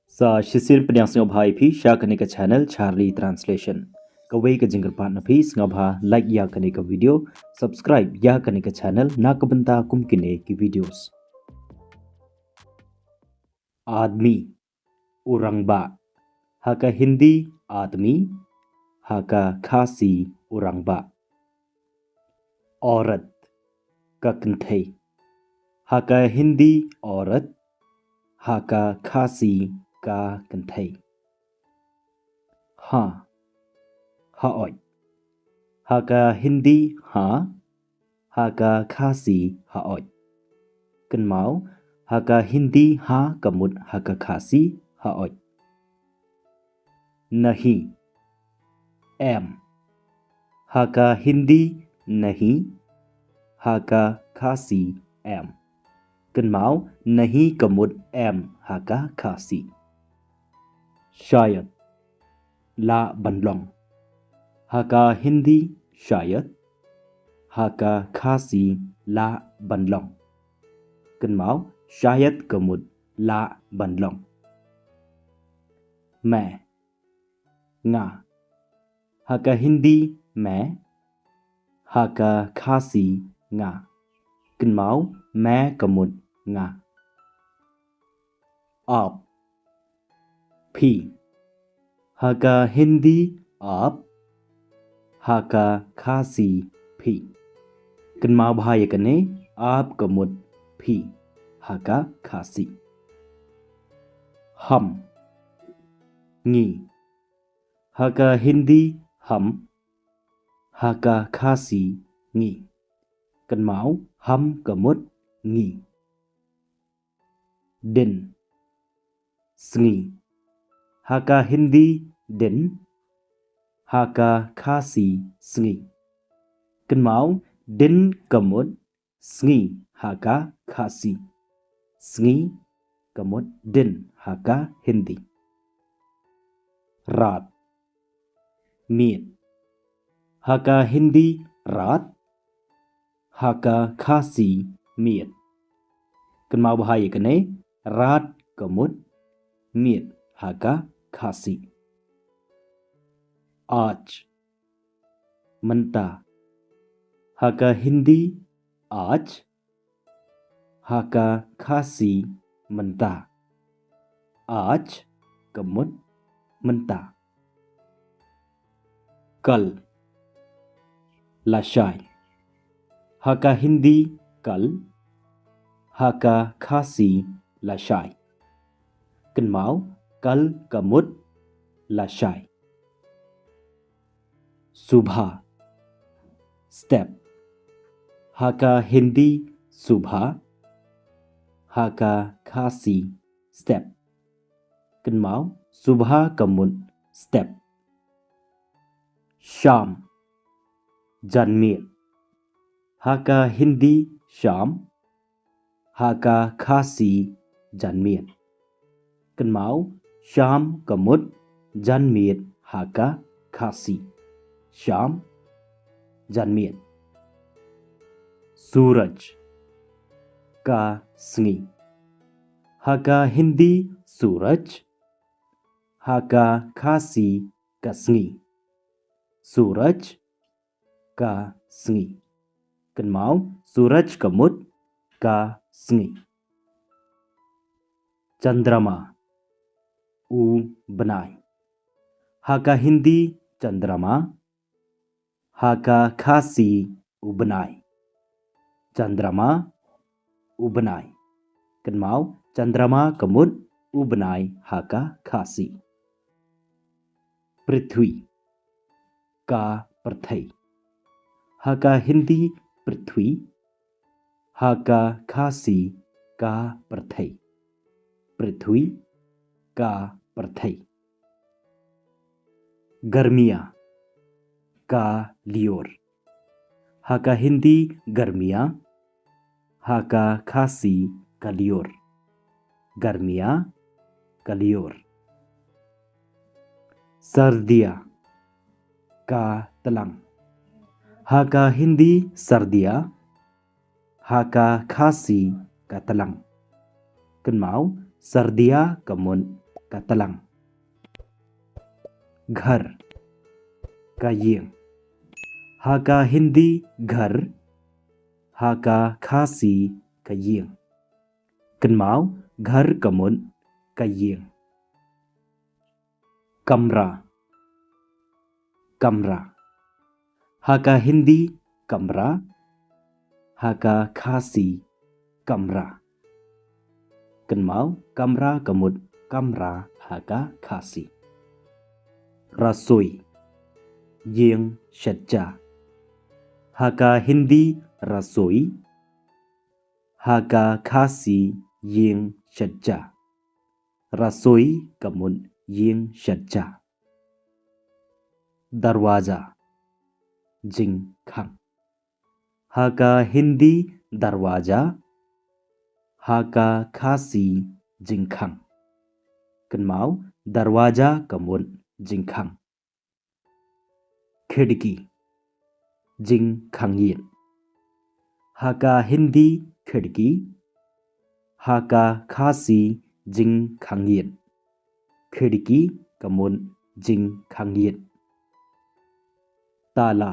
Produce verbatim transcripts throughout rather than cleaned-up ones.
Sa shisien pdiang sngewbha ïa phi sha kane ka channel Charlie Translation. Kawei ka jingkyrpad na phi, sngewbha like ïa kane ka video, subscribe ïa kane ka channel na ka bynta kum kine ki videos. Admi, u rangbah. Ha ka Hindi, admi. Ha ka Khasi, u rangbah. Aurat, ka kynthei. Ha ka Hindi, aurat. Ha ka Khasi, ka kynthei. Ha, haoid. Ha ka Hindi, ha. Ha ka Khasi, haoid. Kynmaw, ha ka Hindi, ha, ka mut ha ka Khasi, haoid. Nahi, em. Ha ka Hindi, nahi. Ha ka Khasi, em. Kynmaw, nahi ka mut em ha ka Khasi. Shayad, lah ban long. Ha ka Hindi, shayad. Ha ka Khasi, lah ban long. Kynmaw, shayad ka mut lah ban long. Main, nga. Ha ka Hindi, main. Ha ka Khasi, nga. Kynmaw, main ka mut nga. Aap, phi. Ha ka Hindi, aap. Ha ka Khasi, phi. Kynmaw bha ïa kane, aap ka mut phi ha ka Khasi. Hum, ngi. Ha ka Hindi, hum. Ha ka Khasi, ngi. Kynmaw, hum ka mut ngi. Din, sngi. Ha ka Hindi, din. Ha ka Khasi, sngi. Kynmaw, din ka mut sngi ha ka Khasi. Sngi ka mut din ha ka Hindi. Rat, miet. Ha ka Hindi, rat. Ha ka Khasi, miet. Kynmaw bha ïa kane, rat ka mut miet ha ka Khasi. Aaj, mynta. Ha ka Hindi, aaj. Ha ka Khasi, mynta. Aaj ka mut mynta. Kal, lashai. Ha ka Hindi, kal. Ha ka Khasi, lashai. Kynmaw, kal ka mut lashai. Subha, step. Ha ka Hindi, subha. Ha ka Khasi, step. Kynmaw, subha ka mut step. Sham, janmiet. Ha ka Hindi, sham. Ha ka Khasi, janmiet. Kynmaw, sham ka mut janmiet ha ka Khasi. Sham, janmiet. Suraj, ka sngi. Ha ka Hindi, suraj. Ha ka Khasi, ka sngi. Suraj, ka sngi. Kynmaw, suraj ka mut ka sngi. Chandrama, u bnai. Ha ka Hindi, chandrama. Ha ka Khasi, u bnai. Chandrama, u bnai. Kynmaw, chandrama ka mut u bnai ha ka Khasi. Prithwi, ka pyrthei. Ha ka Hindi, prithwi. Ha ka Khasi, ka pyrthei. Prithwi, ka pyrthei. Garmia, ka lyiur. Ha ka Hindi, garmia. Ha ka Khasi, ka lyiur. Garmia, ka lyiur. Sardia, ka tlang. Ha ka Hindi, sardia. Ha ka Khasi, ka tlang. Kynmaw, sardia ka mut ka tlang. Ghar, ka ïing. Ha ka Hindi ghar, ha ka Khasi ka ïing. Kynmaw, ghar ka mut ka ïing. Kamra, kamra. Ha ka Hindi kamra, ha ka Khasi kamra. Kynmaw, kamra ka mut kamra ha ka Khasi. Rasoi, ïing shet ja. Ha ka Hindi rasoi, ha ka Khasi ïing shet ja. Rasoi ka mut ïing shet ja. Darwaja, jingkhang. Ha ka Hindi darwaja, ha ka Khasi jingkhang. Kynmaw, darwaja ka mut jingkhang. Khidki, jingkhang ïit. Ha ka Hindi khidki, ha ka Khasi jingkhang ïit. Khidki ka mut jingkhang ïit. Tala,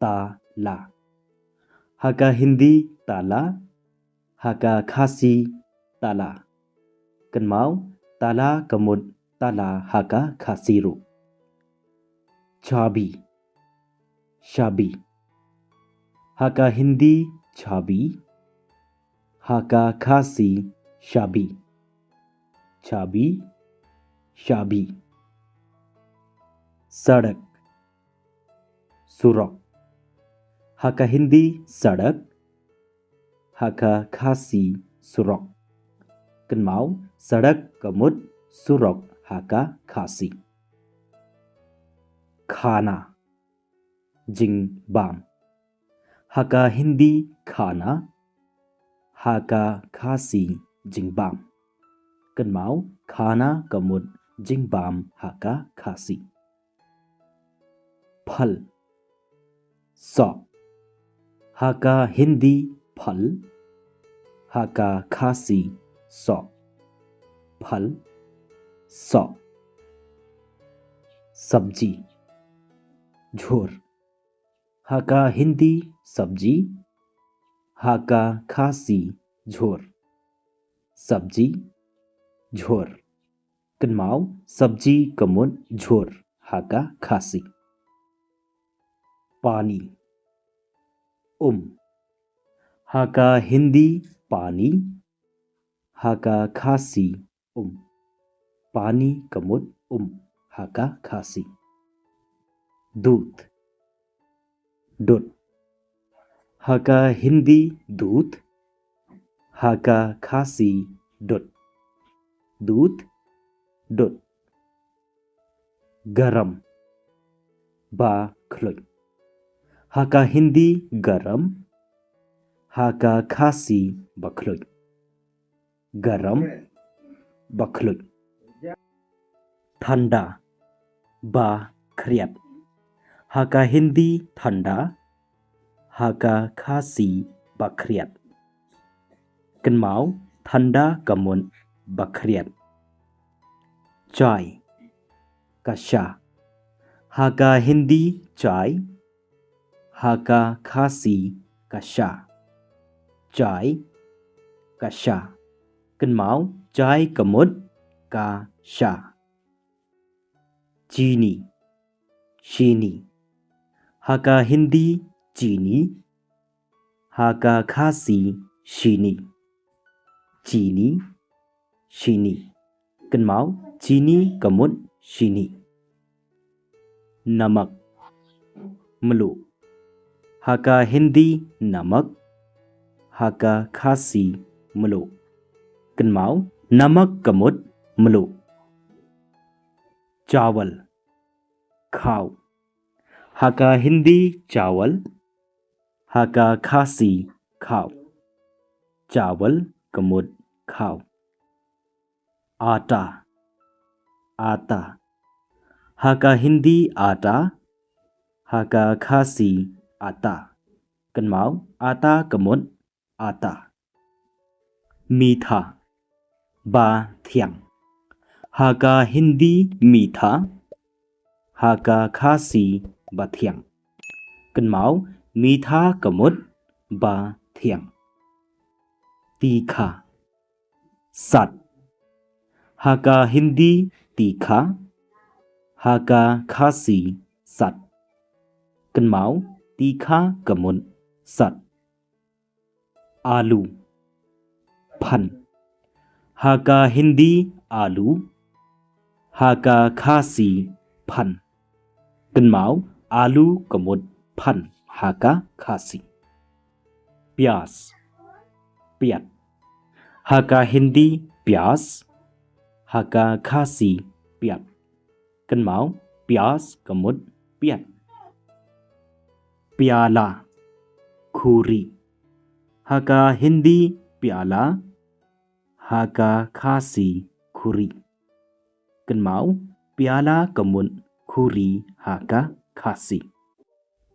tala. Ha ka Hindi tala, ha ka Khasi tala. Kynmaw, tala ka mut tala ha ka Khasi ruh. Chabi, shabi. Ha ka Hindi chabi, ha ka Khasi shabi. Chabi, shabi. Sadak, surok. Ha ka Hindi sadak, ha ka Khasi surok. Kynmaw, sadak ka mut surok ha ka Khasi. Khana, jingbam. Ha ka Hindi khana, ha ka Khasi jingbam. Kynmaw, khana ka mut jingbam ha ka Khasi. Phal, soh. Ha ka Hindi phal, ha ka Khasi soh. Phal, soh. Sabji, jhur. Ha ka Hindi sabji, ha ka Khasi jhur. Sabji, jhur. Kynmaw, sabji ka mut jhur ha ka Khasi. Pani, um. Ha ka Hindi pani, ha ka Khasi um. Pani ka mut um ha ka Khasi. Dud, dud. Ha ka Hindi dud, ha ka Khasi dud. Dud, dud. Garam, ba khluit. Ha ka Hindi garam, ha ka Khasi ba khluit. Garam, ba khluit. Thanda, ba khriat. Ha ka Hindi thanda, ha ka Khasi ba khriat. Kynmaw, thanda ka mut ba khriat. Chai, ka sha. Ha ka Hindi chai, ha ka Khasi ka sha. Chai, ka sha. Kynmaw, chai ka mut ka sha. Chini, shini. Ha ka Hindi chini, ha ka Khasi shini. Chini, shini. Kynmaw, chini ka mut shini. Namak, mluh. Ha ka Hindi namak, ha ka Khasi mluh. Kynmaw, namak ka mut mluh. Chawal, khaw. Ha ka Hindi chawal, ha ka Khasi khaw. Chawal ka mut khaw. Ata, ata. Ha ka Hindi ata, ha ka Khasi ata. Kynmaw, ata ka mut ata. Mitha, ba thiang. Ha ka Hindi मीठा, ha ka Khasi bathiang. Kynmaw, मीठा ka mut bathiang. तीखा, sat. Ha ka Hindi तीखा, ha ka Khasi sat. Kynmaw, तीखा ka mut sat. आलू, फन. Ha ka Hindi आलू, ha ka Khasi फन. Kynmaw, आलू ka mut फन ha ka Khasi. प्याज, प्याज. Ha ka Hindi प्याज, ha ka Khasi प्याज. Kynmaw, प्याज ka mut प्याज. प्याला, खुरी. Ha ka Hindi प्याला, ha ka Khasi खुरी. Kynmaw, प्याला ka mut खुरी ha ka Khasi.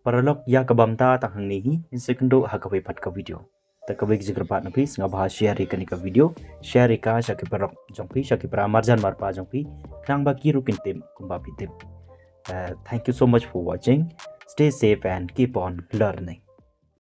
Paralok, ïa kaba mynta tang hangne hi, ngin sa ïakynduh ha kawei pat ka video. Te kawei ka jingkyrpad na phi, sngewbha share ïa kane ka video, share ïa ka sha ki paralok jong phi, sha ki para marjan marpa jong phi, khnang ba ki ruh kin tip kumba phi tip. Uh, thank you so much for watching. Stay safe and keep on learning.